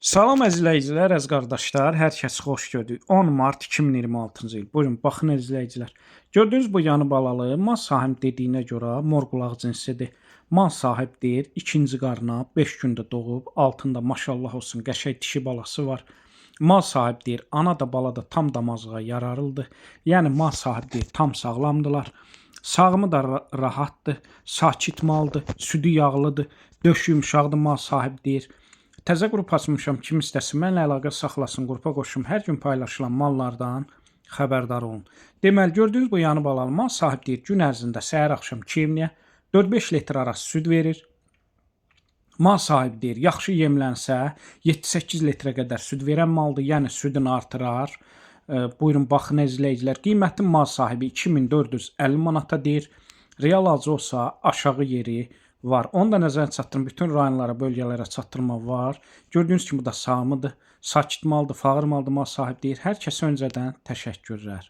Salam əziz izləyicilər, əziz qardaşlar, hər kəsi xoş gördük. 10 mart 2026-cı il. Buyurun, baxın əziz izləyicilər. Gördüyünüz bu yanı balalı mal sahib dediyinə görə morqulaq cinsidir. Mal sahib deyir, ikinci qarına 5 gündə doğub, altında maşallah olsun qəşəng dişi balası var. Mal sahib deyir, ana da bala da tam damazlığa yararlıdır. Yəni mal sahib deyir, tam sağlamdılar. Sağımı da rahatdır, sakit maldır, südü yağlıdır, döşü yumşaqdır mal sahib deyir. Təzə qrup açmışam. Kim istəsin mənlə əlaqə saxlasın, qrupa qoşum. Hər gün paylaşılan mallardan xəbərdar olun. Deməli, gördüyünüz bu yanı balalı mal sahib deyir, gün ərzində səhər axşam 2 4-5 litr arası süd verir. Mal sahibi deyir, yaxşı yemlənsə 7-8 litrə qədər süd verən maldır, yəni südünü artırar. Buyurun baxın əziz izləyicilər, qiymətin mal sahibi 2450 manata deyir. Real alıcı olsa aşağı yeri var. Onu da nəzərə çatdırın. Bütün rayonlara, bölgələrə çatdırma var. Gördüyünüz kimi bu da sağımıdır. Sakit maldır, fağır maldır, mal sahibi deyir. Hər kəsə öncədən təşəkkürlər.